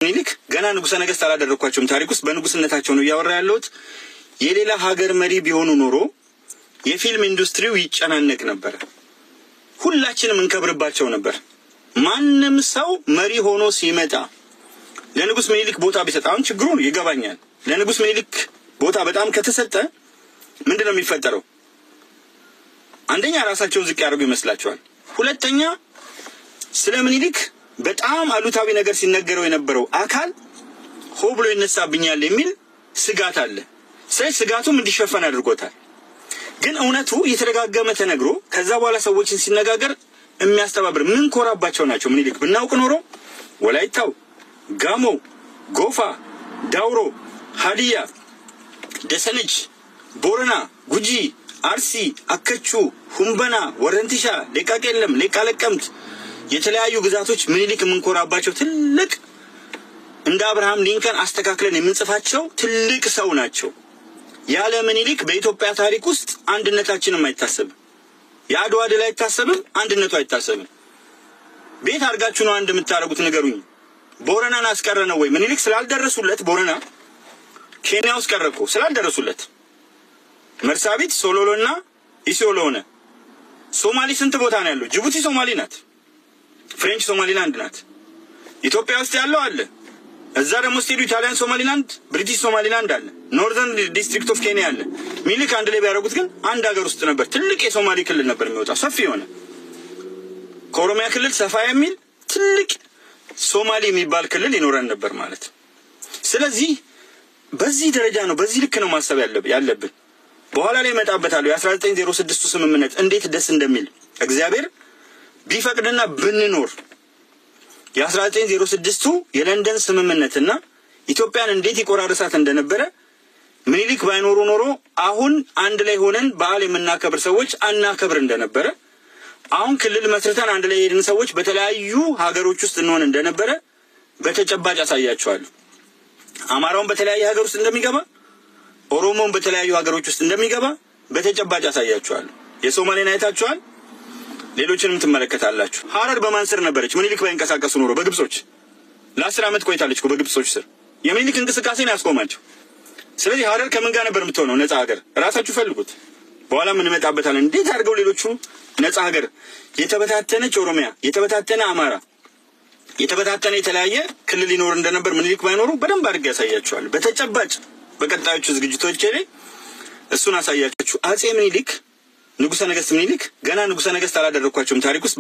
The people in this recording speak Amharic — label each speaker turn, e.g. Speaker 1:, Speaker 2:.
Speaker 1: ምኒልክ ገና ንጉሠ ነገሥት አላደረግኳቸውም። ታሪክ ውስጥ በንጉስነታቸው ነው እያወራ ያለሁት። የሌላ ሀገር መሪ ቢሆኑ ኖሮ የፊልም ኢንዱስትሪው ይጨናነቅ ነበር። ሁላችንም እንከብርባቸው ነበር። ማንም ሰው መሪ ሆኖ ሲመጣ ለንጉስ ምኒልክ ቦታ ቢሰጥ፣ አሁን ችግሩ ይገባኛል። ለንጉስ ምኒልክ ቦታ በጣም ከተሰጠ ምንድን ነው የሚፈጠረው? አንደኛ ራሳቸውን ዝቅ ያደርጉ ይመስላቸዋል። ሁለተኛ ስለ ምኒልክ በጣም አሉታዊ ነገር ሲነገረው የነበረው አካል ሆ ብሎ ይነሳብኛል የሚል ስጋት አለ። ስለዚህ ስጋቱም እንዲሸፈን አድርጎታል። ግን እውነቱ እየተደጋገመ ተነግሮ ከዛ በኋላ ሰዎችን ሲነጋገር የሚያስተባብር ምን ኮራባቸው ናቸው። ምኒልክ ብናውቅ ኖሮ ወላይታው፣ ጋሞው፣ ጎፋ፣ ዳውሮ፣ ሀዲያ፣ ደሰነች፣ ቦረና፣ ጉጂ፣ አርሲ፣ አከቹ፣ ሁምበና፣ ወረንቲሻ፣ ሌቃ ቄለም፣ ሌቃ ለቀምት የተለያዩ ግዛቶች ምኒልክ የምንኮራባቸው ትልቅ እንደ አብርሃም ሊንከን አስተካክለን የምንጽፋቸው ትልቅ ሰው ናቸው። ያለ ምኒልክ በኢትዮጵያ ታሪክ ውስጥ አንድነታችንም አይታሰብም። የአድዋ ድል አይታሰብም። አንድነቱ አይታሰብም። ቤት አድርጋችሁ ነው አንድ የምታደርጉት? ንገሩኝ። ቦረናን አስቀረ ነው ወይ? ምኒልክ ስላልደረሱለት ቦረና ኬንያ ውስጥ ቀረ እኮ ስላልደረሱለት። መርሳቢት፣ ሶሎሎና ኢሲዮሎ ሆነ። ሶማሊ ስንት ቦታ ነው ያለው? ጅቡቲ ሶማሊ ናት። French Somaliland ናት። ኢትዮጵያ ውስጥ ያለው አለ። እዛ ደግሞ ስትሄዱ Italian Somaliland፣ British Somaliland አለ። Northern District of Kenya አለ። ሚኒሊክ አንድ ላይ ቢያደርጉት ግን አንድ ሀገር ውስጥ ነበር። ትልቅ የሶማሌ ክልል ነበር የሚወጣው ሰፊ የሆነ ከኦሮሚያ ክልል ሰፋ የሚል ትልቅ ሶማሌ የሚባል ክልል ይኖረን ነበር ማለት። ስለዚህ በዚህ ደረጃ ነው፣ በዚህ ልክ ነው ማሰብ ያለብን። በኋላ ላይ እመጣበታለሁ። የ1906ቱ ስምምነት እንዴት ደስ እንደሚል እግዚአብሔር ቢፈቅድና ብንኖር የ1906ቱ የለንደን ስምምነትና ኢትዮጵያን እንዴት ይቆራርሳት እንደነበረ ምኒልክ ባይኖሩ ኖሮ አሁን አንድ ላይ ሆነን በዓል የምናከብር ሰዎች አናከብር እንደነበረ፣ አሁን ክልል መስርተን አንድ ላይ የሄድን ሰዎች በተለያዩ ሀገሮች ውስጥ እንሆን እንደነበረ በተጨባጭ አሳያቸዋለሁ። አማራውን በተለያየ ሀገር ውስጥ እንደሚገባ፣ ኦሮሞውን በተለያዩ ሀገሮች ውስጥ እንደሚገባ በተጨባጭ አሳያቸዋለሁ። የሶማሌን አይታችኋል። ሌሎችንም ትመለከታላችሁ። ሀረር በማን ስር ነበረች? ምኒልክ ባይንቀሳቀሱ ኖሮ በግብጾች ለ10 ዓመት ቆይታለች እኮ በግብጾች ስር። የምኒልክ እንቅስቃሴን ያስቆማቸው። ስለዚህ ሀረር ከምን ጋር ነበር የምትሆነው? ነፃ ሀገር ራሳችሁ ፈልጉት። በኋላ እንመጣበታለን። እንዴት አድርገው ሌሎቹ ነፃ ሀገር የተበታተነች ኦሮሚያ፣ የተበታተነ አማራ፣ የተበታተነ የተለያየ ክልል ይኖር እንደነበር ምኒልክ ባይኖሩ በደንብ አድርጌ ያሳያችኋል። በተጨባጭ በቀጣዮቹ ዝግጅቶች ላይ እሱን አሳያችሁ። አጼ ምኒልክ ንጉሰ ነገስት ምኒልክ ገና ንጉሰ ነገስት አላደረግኳቸውም ታሪክ ውስጥ።